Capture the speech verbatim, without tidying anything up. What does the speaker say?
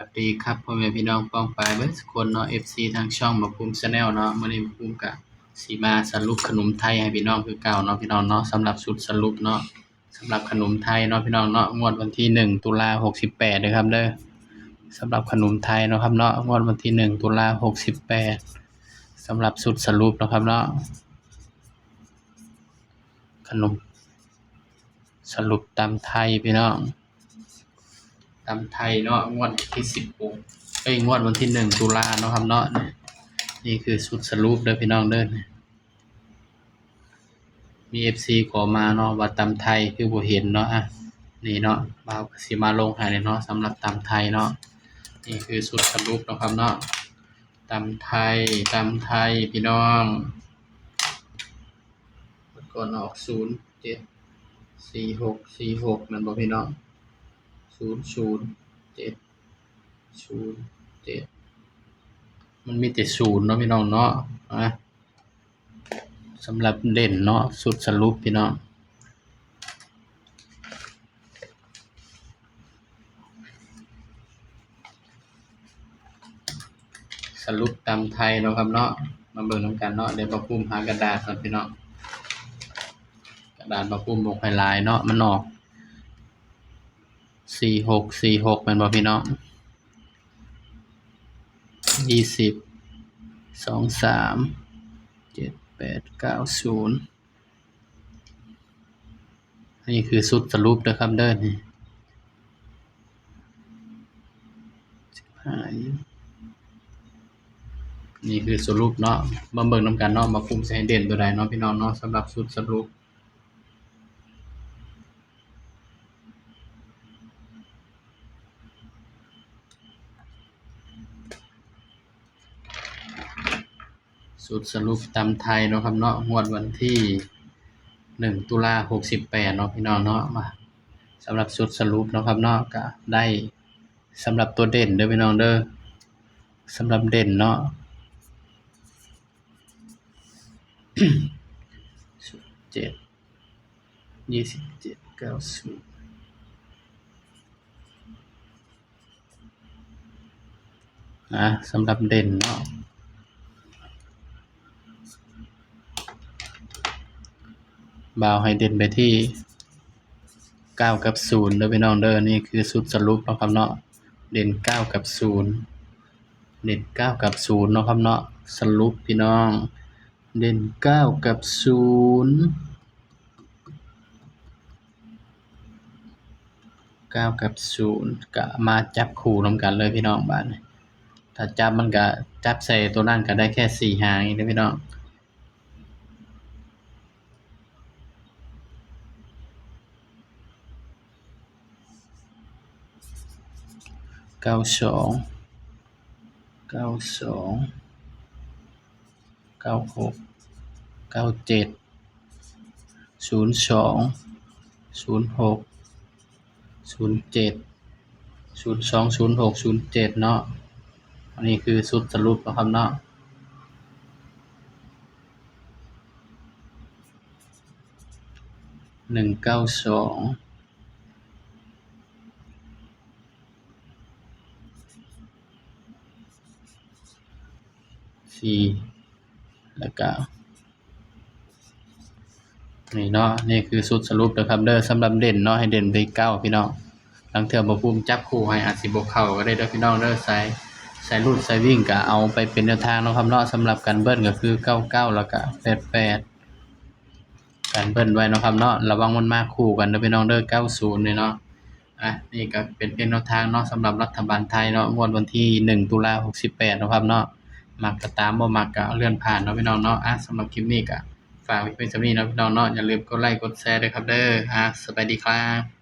สวัสดีครับ พ่อแม่พี่น้องป้องปายเบิดสุคนเนาะ เอฟซี ทางช่องบ่าวภูมิ Channel เนาะ มื้อนี้บ่าวภูมิกะสิมาสรุปขนมไทยให้พี่น้องคือเก่าเนาะ พี่น้องเนาะ สำหรับชุดสรุปเนาะ สำหรับขนมไทยเนาะ พี่น้องเนาะ งวดวันที่หนึ่งตุลาหกสิบแปดเด้อครับเด้อ สำหรับขนมไทยเนาะครับเนาะ งวดวันที่หนึ่งตุลาหกสิบแปด สำหรับชุดสรุปเนาะครับเนาะ ขนม สรุปตำไทยพี่น้อง ตำไทยเนาะ งวดที่สิบหก เอ้ย งวดวันที่หนึ่งตุลาเนาะครับเนาะ นี่ นี่คือชุดสรุปเด้อพี่น้องเด้อ มี เอฟซี ขอมาเนาะ ว่าตำไทยคือบ่เห็นเนาะ อ่ะ นี่เนาะ บ่าวก็สิมาลงให้เนาะ สำหรับตำไทยเนาะ นี่คือชุดสรุปเนาะครับเนาะ ตำไทย ตำไทยพี่น้อง งวดก่อนออก ศูนย์เจ็ด สี่หก สี่หก แม่นบ่พี่น้อง ศูนย์ศูนย์เจ็ด ศูนย์เจ็ด มันมีแต่ศูนย์เนาะพี่น้องเนาะ อ่ะ สำหรับเด่นเนาะ ชุดสรุปพี่น้อง สรุปตำไทยเนาะครับเนาะ มาเบิ่งนำกันเนาะ เดี๋ยวบ่าวภูมิหากระดาษก่อนพี่น้อง กระดาษบ่าวภูมิบ่ค่อยหลายเนาะ มันออก สี่หก สี่หก แม่นบ่พี่น้อง ยี่สิบ สอง สาม เจ็ด แปด เก้า ศูนย์ นี่คือชุดสรุปเด้อครับเด้อ นี่ สิบห้า นี่คือสรุปเนาะ มาเบิ่งนำกันเนาะ บ่าวภูมิสิให้เด่นตัวใดเนาะพี่น้องเนาะ สำหรับชุดสรุป ชุดสรุปตำไทยเนาะครับเนาะ งวดวันที่หนึ่งตุลาหกสิบแปดเนาะพี่น้องเนาะ มา สำหรับชุดสรุปเนาะครับเนาะ ก็ได้สำหรับตัวเด่นเด้อพี่น้องเด้อ สำหรับเด่นเนาะ ศูนย์เจ็ด ยี่สิบเจ็ด เก้าสิบ อ่ะ สำหรับเด่นเนาะ บ่าวให้เด่นไปที่เก้ากับศูนย์เด้อพี่น้องเด้อ นี่คือชุดสรุปเนาะครับเนาะ เด่นเก้ากับศูนย์ เด่นเก้ากับศูนย์เนาะครับเนาะ สรุปพี่น้อง เด่นเก้ากับศูนย์ เก้ากับศูนย์ ก็มาจับคู่นำกันเลยพี่น้อง บาดนี้ ถ้าจับมันก็จับใส่ตัวนั้นก็ได้แค่สี่หางเองนะพี่น้อง เก้าสอง เก้าสอง เก้าหก เก้าเจ็ด ศูนย์สอง ศูนย์หก ศูนย์เจ็ด ศูนย์สอง ศูนย์หก ศูนย์เจ็ด เนาะ อันนี้คือชุดสรุปเนาะครับเนาะ หนึ่งเก้าสอง สี่ แล้วก็ นี่เนาะ นี่คือชุดสรุปนะครับเด้อ สำหรับเด่นเนาะ ให้เด่นไปเก้าพี่น้อง ลางเทื่อบ่าวภูมิจับคู่ให้อาจสิบ่เข้าก็ได้เด้อพี่น้องเด้อ สาย สายรูดสายวิ่งก็เอาไปเป็นแนวทางเนาะครับเนาะ สำหรับกันเบิ้ลก็คือ เก้าเก้า แล้วก็ แปดแปด กันเบิ้ลไว้เนาะครับเนาะ ระวังมันมาคู่กันเด้อพี่น้องเด้อ เก้าศูนย์ นี่เนาะ อ่ะ นี่ก็เป็นเพียงแนวทางเนาะ สำหรับรัฐบาลไทยเนาะ งวดวันที่หนึ่งตุลาหกสิบแปดเนาะครับเนาะ มักก็ตาม บ่มักก็เลื่อนผ่านเนาะพี่น้องเนาะ อ่ะ สำหรับคลิปนี้ก็ฝากไว้เพียงเท่านี้เนาะพี่น้องเนาะ อย่าลืมกดไลค์กดแชร์ด้วยครับเด้อ อ่ะ สบายดีครับ